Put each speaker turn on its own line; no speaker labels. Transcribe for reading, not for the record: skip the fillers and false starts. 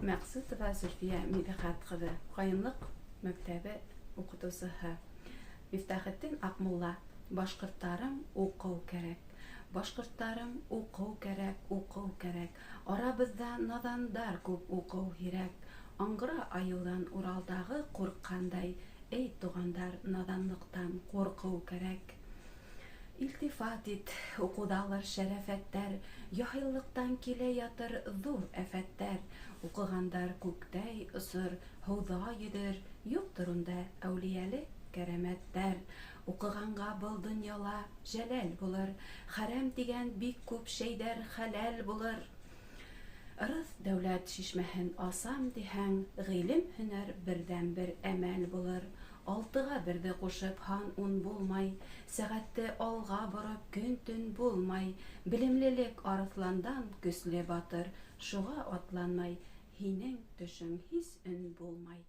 Мәҡсүтова Зөлфиә Мидхәт ҡыҙы, Ҡайынлыҡ мәктәбе уҡытыусыһы. Мифтахетдин Аҡмулла, Башҡорттарым, уҡыу кәрәк. Башҡорттарым, уҡыу кәрәк, уҡыу кәрәк. Арабыҙҙа наҙандар күп, уҡыу һирәк. Аңғыра айыуҙан Уралдағы ҡурҡҡандай, эй, туғандар, наҙанлыҡтан ҡурҡыу кәрәк. Илтифат ит, уҡыуҙалыр шәрәфәттәр, яһиллыҡтан килә ятыр ҙур афәттәр. Уҡығандар күктәй осор, һыуҙа йөҙөр, юҡтыр унда әүлиәлек кәрәмәттәр. Уҡығанға был донъяла жәләл булыр, хәрәм тигән бик күп шәйҙәр хәләл булыр. Ырыҫ дәүләт шишмәһен асам тиһәң, ғилем һөнәр берҙән-бер әмәл булыр. Алтыға берҙе ҡушып һан ун булмай, сәғәтте алға бороп көн-төн булмай. Белемлелек арыҫландан көслө батыр, шуға атланмай һинең төшөң һис өн булмай.